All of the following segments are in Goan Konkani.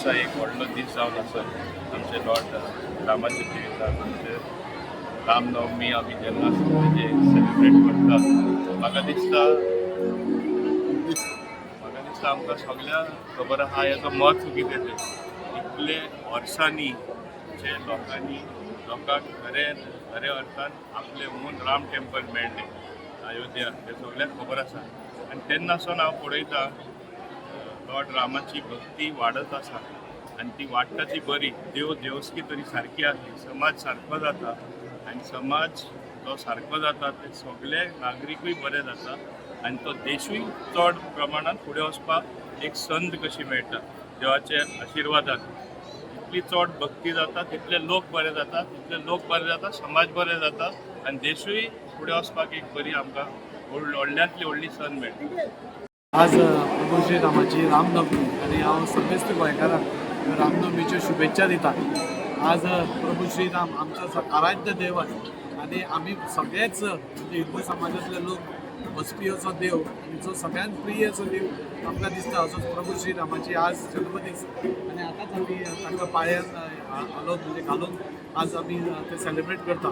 दिसा एक व्हडलो दीस जावन आसा आमचे लॉर्ड रामाच्या जिवितांत. आमचे रामनवमी आमी जेन्ना तेजे सेलिब्रेट करतात, म्हाका दिसता आमकां सगळ्यांक खबर आहा हेजो म्हत्व कितें तें. इतले वर्सांनी जे लोकांनी, लोकांक खरें खऱ्या अर्थान आपलें ओन राम टेम्पल मेळ्ळें अयोध्या, हें सगळ्यांक खबर आसा. आनी तेन्ना सावन हांव पळयतां, लॉर्ड रामाची भक्ती वाडत आसा आनी ती वाडटा ती बरी. देव देवस्की तरी सारकी आसली, समाज सारको जाता आनी समाज जो सारको जाता ते सगळे नागरिकूय बरे जाता आनी तो देशूय चड प्रमाणात फुडें वचपाक एक संद कशी मेळटा. देवाच्या आशिर्वादान जितली चड भक्ती जाता तितले लोक बरे जाता, तितले लोक बरे जाता, समाज बरे जाता आनी देशूय फुडें वचपाक एक बरी आमकां व्हडल्यांतली व्हडली संद मेळटा. आज प्रभू श्री रामाची रामनवमी आनी हांव समेस्त गोंयकारांक रामनवमीच्यो शुभेच्छा दिता. आज प्रभू श्रीराम आमचो आराध्य देव आसा आनी आमी सगळेच, म्हणजे हिंदू समाजांतले लोक वचपी असो देव आनी जो सगळ्यांत प्रिय असो देव आमकां दिसता, असो प्रभू श्रीरामाची आज जल्मदीस. आनी आतांच आमी तांकां पांयान घालून, म्हणजे घालून आज आमी ते सेलिब्रेट करता.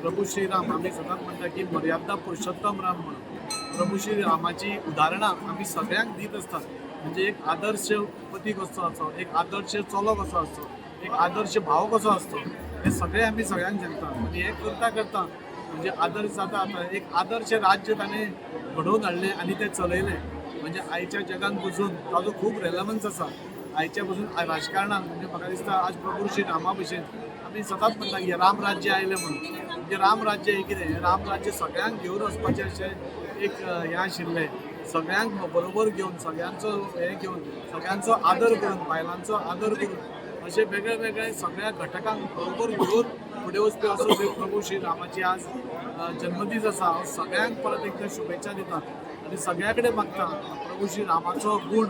प्रभू श्रीराम, आमी सदांच म्हणटा की मर्यादा पुरुषोत्तम राम म्हणून प्रभू श्री रामाची उदाहरणां आमी सगळ्यांक दीत आसतात. म्हणजे एक आदर्श पती कसो आसचो, एक आदर्श चलो कसो आसचो, एक आदर्श भाव कसो आसचो, हे सगळें आमी सगळ्यांक सांगता. आनी हें करता करता म्हणजे आदर्श जाता. आतां एक आदर्श राज्य ताणें घडोवन हाडलें आनी तें चलयलें. म्हणजे आयच्या जगान पसून ताजो खूब रेलेवन्स आसा, आयच्या पसून राजकारणान. म्हणजे म्हाका दिसता आज प्रभू श्री रामा भशेन आमी सदांच म्हणटा की राम राज्य आयलें म्हणून. म्हणजे राम राज्य हें कितें? राम राज्य सगळ्यांक घेवन वचपाचें अशें एक हें आशिल्लें. सगळ्यांक बरोबर घेवन, सगळ्यांचो हें घेवन, सगळ्यांचो आदर करून, बायलांचो आदर करून, अशे वेगळे वेगळे सगळ्या घटकांक बरोबर घेवन फुडें वचपी असो देव प्रभू श्री रामाची आज जन्मदीस आसा. हांव सगळ्यांक परत एकदां शुभेच्छा दिता आनी सगळ्या कडेन मागता, प्रभू श्री रामाचो गूण,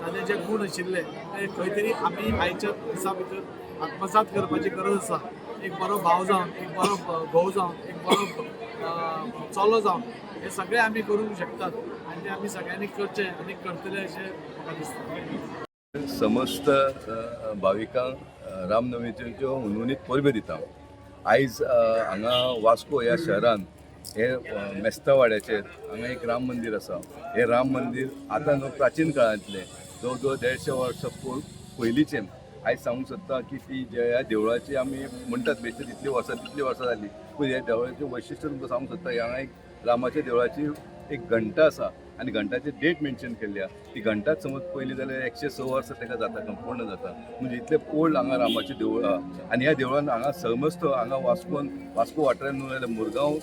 ताजे जे गूण आशिल्ले ते खंय तरी आमी आयच्या दिसा भितर आत्मसात करपाची गरज आसा. एक बरो भाव जावन, एक बरो घोव जावन, एक बरो चलो जावन, हे सगळे आमी करूंक शकतात आनी ते आमी सगळ्यांनी करचे आनी करतले अशें म्हाका दिसता. समस्त भाविकांक रामनवमीच्यो हुनहुनीत परब्यो दिता. आयज हांगा वास्को ह्या शहरान हे मेस्तावाड्याचेर हांगा एक राम मंदीर आसा. हें राम मंदीर आतां न्हू, प्राचीन काळांतलें, जवळ जवळ 150 वर्सां पयलींचें. आयज सांगूंक सोदता की ती जे ह्या देवळाची आमी म्हणटात बेश्टे तितलीं वर्सां, तितलीं वर्सां जालीं, पूण ह्या देवळाचें वैशिश्ट तुमकां सांगूंक सोदता. हांगा एक रामाच्या देवळाची एक घंटा आसा आनी घंटाची डेट मेन्शन केल्ली आहा. ती घंटाच समज पयली जाल्यार 106 वर्सां ताका जाता, पूर्ण जाता. म्हणजे इतलें ओल्ड हांगा रामाचें देवूळ आहा. आनी ह्या देवळान हांगा समस्त हांगा वास्कोन, वास्को वाठारान न्हू जाल्यार मुरगांव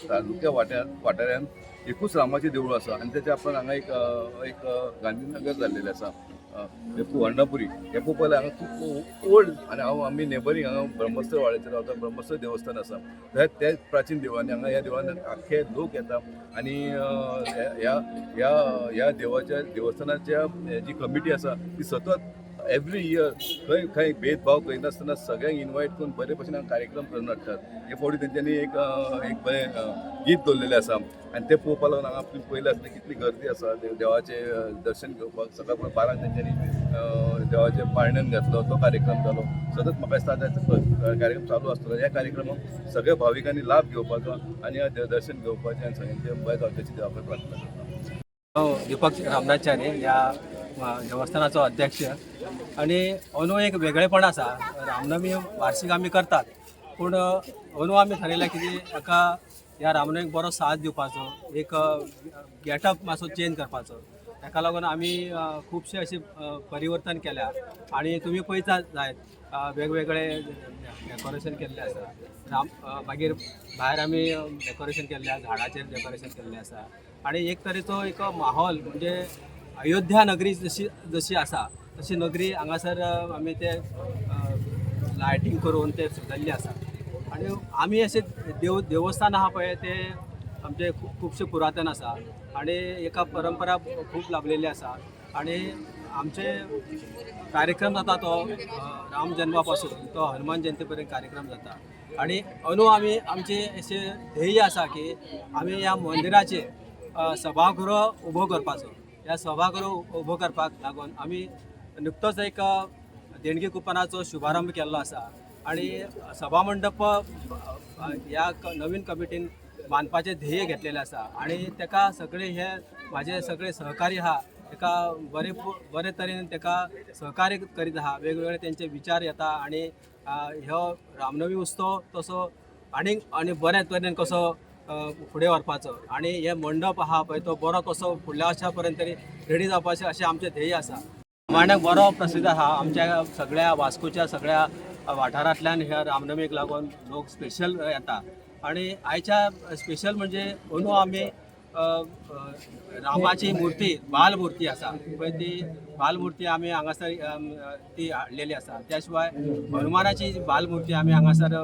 तालुक्या वाठारान एकूच रामाचें देवूळ आसा. आनी तेच्या आपण हांगा एक गांधीनगर जाल्लेलें आसा, हें सुवर्णापुरी. हें पळोवपाक जाल्यार हांगा खूब ओल्ड. आनी हांव आमी नेबरींग हांगा ब्रह्मस्त्र वाड्याचेर रावता. ब्रह्मस्त्र देवस्थान आसा, तेच प्राचीन देवळांनी. हांगा ह्या देवळान आख्खे लोक येता आनी ह्या ह्या ह्या देवाच्या देवस्थानाच्या जी कमिटी आसा ती सतत एवरी इयर खंय खंय भेदभाव करिनासतना सगळ्यांक इनवायट करून बरे भशेन हांगा कार्यक्रम करून हाडटात. हे फावटी तेंच्यांनी एक बरें गीत दवरलेलें आसा आनी तें पळोवपा लागून हांगा तुमी पळयलें आसतलें कितली गर्दी आसा देवाचें दर्शन घेवपाक. सकाळ फुडें 12 तेंच्यांनी देवाचें पाळण्यान घातलो, तो कार्यक्रम जालो. सतत म्हाका दिसता आतां कार्यक्रम चालू आसतलो. ह्या कार्यक्रमाक सगळ्या भाविकांनी लाभ घेवपाचो आनी ह्या दर्शन घेवपाचें आनी सगळ्यांचें बरें जावचें देवा कडेन प्रार्थना करता. हांव दीपक रामनाथचारी, ह्या देवस्थानाचो अध्यक्ष. आनी अंदू एक वेगळेपण आसा. रामनमी वार्षिक आमी करतात, पूण अंदू आमी थारयलां की हाका, ह्या रामनमीक बरो साथ दिवपाचो, एक गेटअप मातसो चेंज करपाचो. ताका लागून आमी खुबशे अशे परिवर्तन केल्या आनी तुमी पळयतात जायत, वेगवेगळे डेकोरेशन केल्लें आसा. राम मागीर भायर आमी डेकोरेशन केल्लें आसा, झाडाचेर डेकोरेशन केल्लें आसा आनी एक तरेचो एक माहोल, म्हणजे अयोध्या नगरी जशी जशी आसा तशी नगरी हांगासर आमी ते लायटींग करून ते सजयल्ले आसा. आनी आमी अशे देवस्थान आहा पळय, ते आमचे खुबशे पुरातन आसा आनी एका परंपरा खूब लाभलेली आसा. आनी आमचे कार्यक्रम जाता तो राम जन्मा पासून तो हनुमान जयंती पर्यंत कार्यक्रम जाता. आनी अंदू आमी आमचे अशें ध्येय आसा की आमी ह्या मंदिराचेर सभागृह उबो करपाचो. ह्या सभागृह उबो करपाक लागून आमी नुकतोच एक देणगी कुपनाचो शुभारंभ केल्लो आसा आनी सभा मंडप ह्या नवीन कमिटीन बांदपाचें ध्येय घेतलेलें आसा आनी ताका सगळे हे म्हाजे सगळे सहकारी आहा ताका बरे बरे तरेन ताका सहकार्य करीत आहा. वेगवेगळे तेंचे विचार येता आनी ह्यो रामनमी उत्सव तसो आनीक आनी बऱ्या तरेन कसो फुडें व्हरपाचो आनी हे मंडप आहा पळय तो बरो कसो फुडल्या वर्सा पर्यंत तरी रेडी जावपाचें अशें आमचें ध्येय आसा. रामायणाक बरो प्रसिद्ध आहा. आमच्या सगळ्या वास्कोच्या सगळ्या वाठारांतल्यान ह्या रामनमीक लागून लोक स्पेशल येता आनी आयच्या स्पेशल म्हणजे अंदू आमी रामाची मूर्ती बालमूर्ती आसा पळय ती बालमूर्ती आमी हांगासर ती हाडलेली आसा. त्या शिवाय हनुमानाची बालमूर्ती आमी हांगासर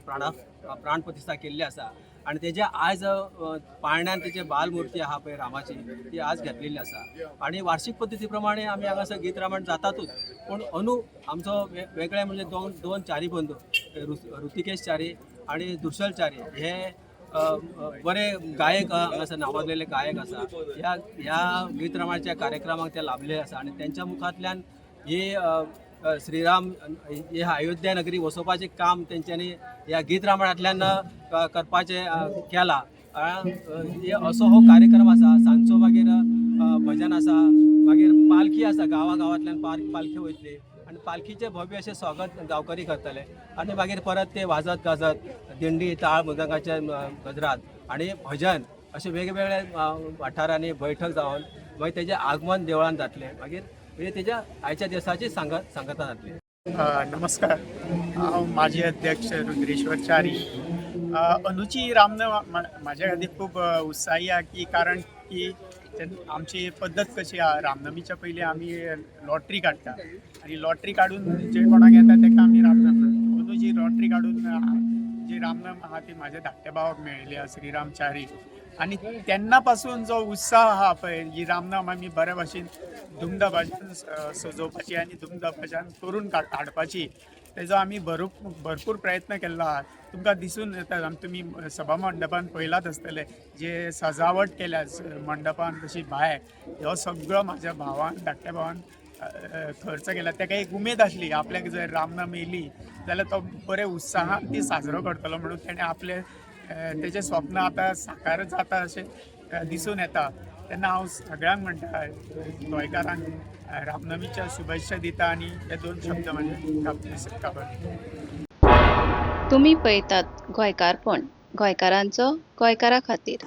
प्राण प्रतिश्ठा केल्ली आसा आनी तेजे आयज पाळण्यान तेजे बालमूर्ती आहा पळय रामाची ती आज घेतलेली आसा. आनी वार्षीक पद्दती प्रमाणे आमी हांगासर गीत रामायण जातातूच पूण अंदू आमचो वेगळे म्हणजे दोन दोन चारी बंधू ऋतिकेश च्यारी आनी दुर्शल च्यारी हे बरे गायक हांगासर नावाजलेले गायक आसा. ह्या ह्या गीत रामायणाच्या कार्यक्रमाक ते लाभलेले आसा आनी तेंच्या मुखांतल्यान ही श्रीराम हे अयोध्या नगरी वसोवपाचें काम तेंच्यांनी ह्या गीत रामायणांतल्यान करपाचें केलां. हे असो हो कार्यक्रम आसा. सांजचो मागीर भजन आसा, मागीर पालखी आसा, गांवा गांवांतल्यान पालखी वयतली आनी पालखीचें भव्य अशें स्वागत गांवकरी करतले आनी मागीर परत ते वाजत गाजत दिंडी ताळ मृदंगाच्या गजरात आनी भजन अशे वेगवेगळ्या वाठारांनी बैठक जावन मागीर तेजें आगमन देवळान जातलें. मागीर म्हणजे तेज्या आयच्या दिसाची सांगता जातली. नमस्कार, हांव माजी अध्यक्ष रुद्रेश्वर च्यारी. अंदूची रामनम म्हाज्या खातीर खूब उत्साही आहा की कारण की आमची पद्दत कशी आहा, रामनमीच्या पयलीं आमी लॉटरी काडटा आनी लॉटरी काडून जे कोणाक येता ताका आमी रामनम. अंदू जी लॉटरी काडून जी रामनम आहा ती म्हाज्या धाकट्या भावाक मेळिल्ली आहा, श्रीराम च्यारी. आनी तेन्ना पासून जो उत्साह आहा पळय, ही रामनम आमी बऱ्या भाशेन धुमधबाज्यान सजोवपाची आनी धुमधबाज्यान करून हाडपाची तेजो आमी भरपूर प्रयत्न केल्लो आहा. तुमकां दिसून येता, तुमी सभा मंडपान पळयलात आसतलें जे सजावट केल्या मंडपान तशी भायर, हो सगळो म्हाज्या भावान धाकट्या भावान खर्च केला. ताका एक उमेद आसली आपल्याक जर रामनम येयली जाल्यार तो बरे उत्साहान ती साजरो करतलो म्हणून तेणें आपलें तेजें स्वप्न आतां साकार जाता अशें दिसून येता. तेन्ना हांव सगळ्यांक म्हणटा, गोंयकारांक रामनमीच्या शुभेच्छा दिता आनी हे दोन शब्द म्हाजे काबार. तुमी पळयतात गोंयकारपण, गोंयकारांचो गोंयकारा खातीर.